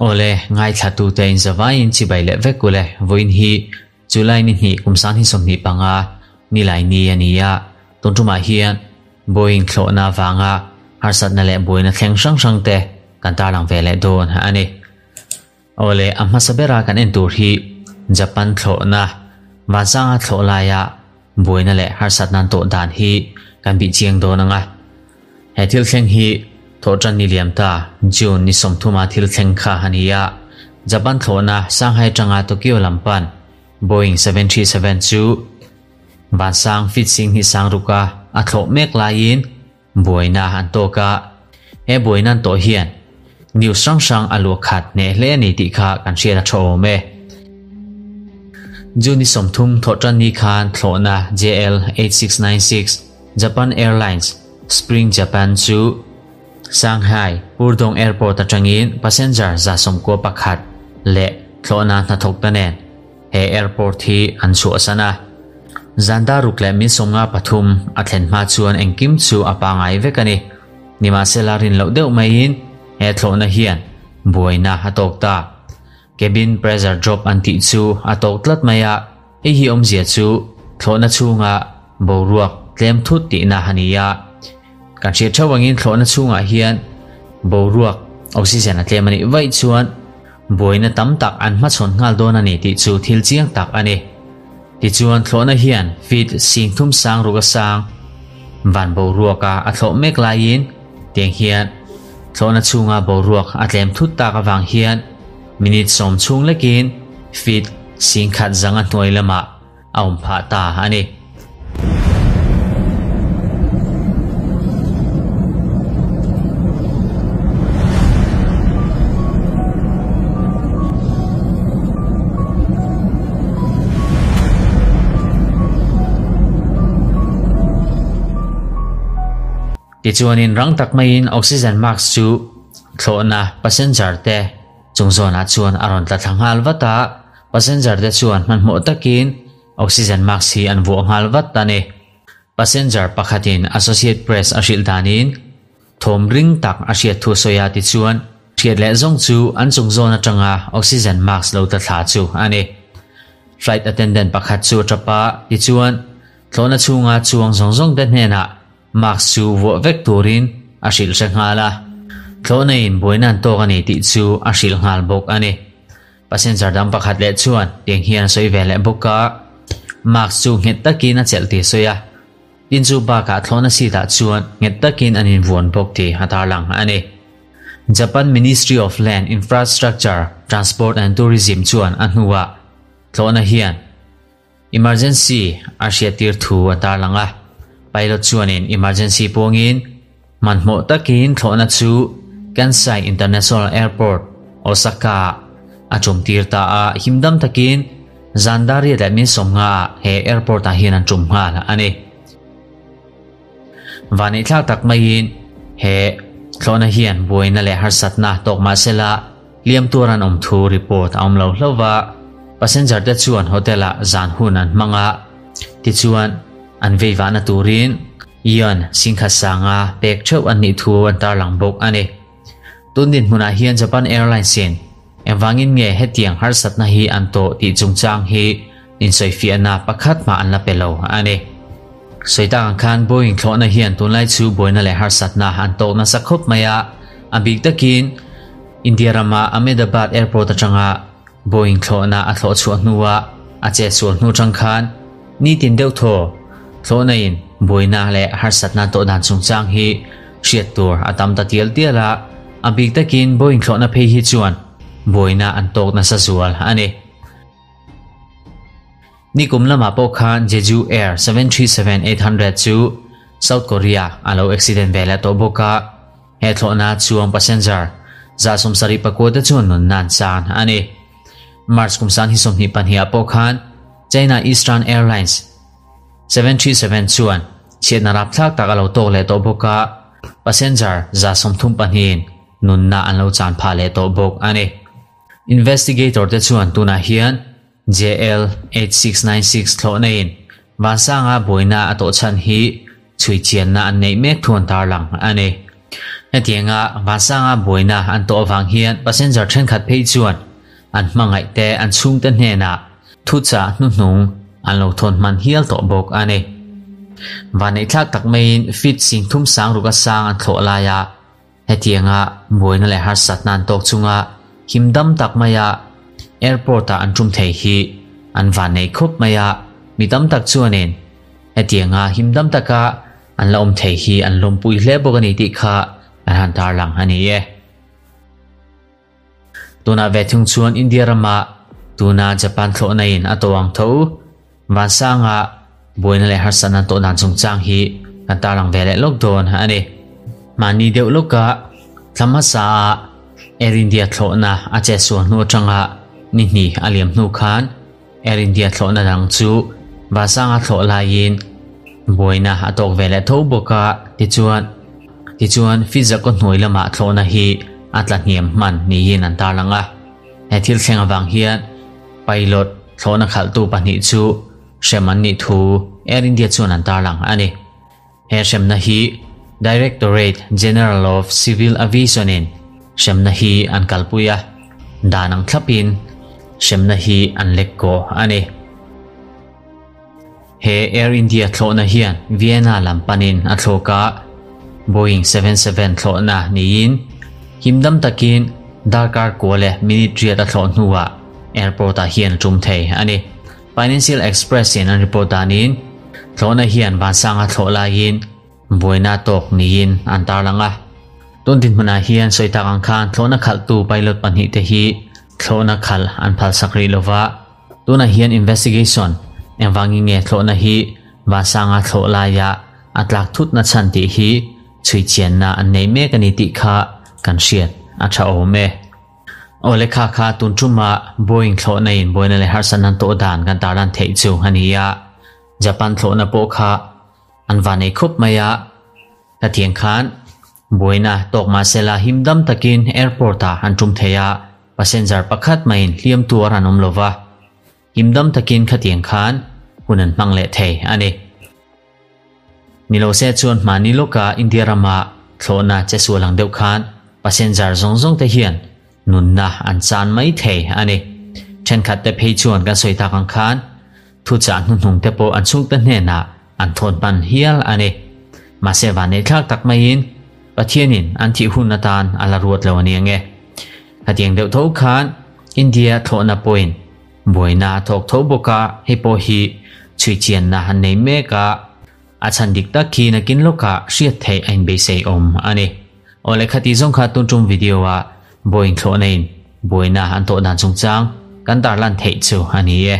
Awle, ngaithlatute in zavaiin chibai leh vek ule, vawiin hi July ni hnih kum sang hi 25 nilai ni a ni a, tun tumah hian Boeing thlawhna avanga harsatna leh buaina thleng hrang hrang te kan tarlang ve leh dawn a ni. Awle, a hmasa bera kan en tur hi Japan thlawhna vansanga thlawh laia buaina leh harsatna an tawh dan hi kan bih chiang dawn ang a. He thil thleng hi thawhtan ni liam ta June ni 30 a thil thleng kha a ni a. Japan thlawhna Shanghai atanga Tokyo lam pan Boeing 737 chu vansang feet 26 a a thlawh mek laiin buaina an tawk a. He buaina an tawh hian news hrang hrang a luah khat hneh hle a ni tih kha kan hriat a tha awm e. June ni 30 thawhtan ni khan thlawhna JL 8696 Japan Airlines Spring Japan chu Shanghai Pudong Airport atangin passenger 191 leh thlawhna hnathawk ta nen he airport hi an chhuah sana. Zanda ruk leh min 53 a thlen hma chuan engkim chu a pangai vek ani. Nimahsela rin loh deuh maiin he thlawhna hian buaina a tawk ta. Cabin pressure drop an tih chu a tawk tlat mai a, hei hi awmzia chu thlawhna chhunga boruak tlem thut tihna a ni a. Kan hriat theuh angin thlawhna chhungah hian boruak oxygen a tlem anih vaih chuan buaina tam tak an hmachhawn nghal dawn a ni tih chu thil chiang tak a ni. Tichuan thlawhna hian feet 36 a sang van boruaka a thlawh mek laiin tiang hian thlawhna chhunga boruak a tlem thut tak awang hian minute 10 chhung lekin feet 10,000 a hnuai lamah a awm phah ta a ni. Tichuanin rang tak maiin oxygen mask chu thlawhna passenger te chung zawnah chuan a rawn tla thla nghal vat a, passenger te chuan hmanhmawh takin oxygen mask hi an vuah nghal vat a ni. Passenger pakhatin Associate Press a hrilh danin thawm ring tak a hriat thu sawi a tichuan hriat leh zawng chu an chung zawn atanga oxygen mask lo tla thla chu a ni. Flight attendant pakhat chu a tap a tichuan thlawhna chhunga chuang zawng zawng te hnenah mask chu vuah vek turin a hrilh hre nghal a. Thlawhna in buaina an tawk a ni tih chu a hrilh nghal bawk a ni. Passenger dang pakhat leh chuan tiang hian a sawi ve leh bawk a, mask chu nghet takin a chelh tih a sawi a. Tin chu bakah thlawhna seat ah chuan nghet takin an invuan bawk tih a tarlang a ni. Japan Ministry of Land, Infrastructure, Transport and Tourism chuan a hnuah thlawhna hian emergency a hriat tir thu a tarlang a. Pilot chuanin emergency puangin hmanhmawh takin thlawhna chu Kansai International Airport, Osaka a tum tir ta a, himdam takin zandari leh min 50 ah he airport ah hian an tum nghal a ni. Vani thlak tak maiin he thlawhna hian buaina leh harsatna tawk mahsela liam tur an awm thu report a awm lo hlauva. Passenger te chuan hotel ah zan hun an hmanga, tichuan an veiva na turin yen 10,000 pek theuh an nih thu an tarlang bawk a ni. Tun din hmunah hian Japan Airlines in engwangin nge hetiang harsatna hi an tawh tih chungchang hi insawifiahna pakhat ma an la pe lo a ni. Sawi tak ang khan Boeing thlawhna hian tunlai chu buaina leh harsatna an tawk nasa khawp mai a, a bik takin India rama Ahmedabad Airport atanga Boeing thlawhna a thlawh chhuah hnuah a che sual hnu tang khan ni tin deuh thaw thlawhna in buaina leh harsatna tawh dan chungchang hi hriat tur a tam ta tial tial a, a bik takin Boeing thlawhna phei hi chuan buaina an tawk nasa zual a ni. Nikum lama pawh khan Jeju Air 737-800 chu South Korea a lo accident ve leh tawh bawk a, he thlawhna chuang passenger 174 te chuan nun nan chan a ni. March kum 2022 ah pawh khan China Eastern Airlines 737 chuan chhiatna rap thlak tak a lo tawk leh tawh bawk a, passenger 132 nunna an lo chan phah leh tawh bawk a ni. Investigator te chuan tunah hian JL 8696 thlawhna in vansanga buaina a tawh chhan hi chhui chianna an nei mek thu an tarlang a ni. Hetianga Vansanga buaina an tawh avang hian passenger thenkhat phei chuan an hmangaih te an chhungte hnenah thuchah hnuhnung an lo thawn hman hial tawh bawk a ni. Vanneihthlak tak maiin feet singthum sang ruk a sang an thlawh laia Hetianga buaina leh harsatna an tawk chunga him dam tak maia airport-ah an tum thei hi an vannei khawp mai a, mi tam tak chuanin hetianga him dam taka an la awm thei hi an lawmpui hle bawk a ni tih kha kan han tarlang a ni e. Tunah ve thung chuan India rama tuna Japan thlawhna in a tawh ang tho Vansanga buaina leh harsatna tawh dan chungchang hi kan tarlang ve leh lawk dawn a ni. Mahni deuh lawka thla hmasa a Air India thlawhna a chetsual hnu atanga ni hnih a liam hnu khan Air India thlawhna dang chu Vansanga thlawh laiin buaina a tawk ve leh tho bawk a, tichuan tichuan Fiza kaw hnuai lamah thlawhna hi a tla hniam hman niin an tarlang a. He thil thleng avang hian pilot thlawhna khalhtu pahnih chu hrem an nih thu Air India chuan an tarlang a ni. He hremna hi Directorate General of Civil Aviation in hremna hi an kalpui a, dan ang thlapin hremna hi an lek kaw a ni. He Air India thlawhna hian Vienna lam panin a thlawk a, Boeing 77 thlawhna niin himdam takin darkar kua leh minute riat a thlawh hnuah airport-ah hian a tum thei a ni. Financial Express in an report danin thlawhna hian vansanga thlawh laiin buaina tawk niin an tarlang a. Tun dinhmunah hian sawi tak ang khan thlawhna khalhtu pilot pahnihte hi thlawhna khalh an phalsak rih lova, Tunah hian investigation engvangin nge thlawhna hi Vansanga thlawh laia a tlak thut na chhan tih hi chhui chianna an nei mek a ni tih kha kan hriat a tha awm e. Aw le kha kha tun tuma Boeing thlawhna in buaina leh harsatna an tawh dan kan tarlan theih chu a ni a, Japan thlawhna pawh kha an va nei khup mai a, Hetiang khan buaina tawk mahsela himdam takin airport-ah an tum thei a, passenger pakhat maiin hliam tuar an awm lova, himdam takin khatiang khan hun an hmang leh thei a ni. Nilo se chuan hmani lawka India rama thlawhna che sual ang deuh khan passenger zawng zawng te hian nunna an chan mai thei a ni. Thenkhat te phei chuan kan sawi tak ang khan thuchah hnuhnung te pawh an chhungte hnenah an thawn hman hial a ni. Mahse vanneihthlak tak maiin Pathianin an thih hun atan a la ruat lo a ni ang e. Khatiang deuh tho khan India thlawhna pawhin buaina a thawk tho bawk a, hei pawh hi chhuichianna an nei mek a, a chhan dik tak khi nakin lawkah hriat theih a inbeisei awm a ni. Aw le khati zawng kha tun tum video ah Boeing thlawhna in buaina an tawh dan chungchang kan tarlan theih chu a ni e.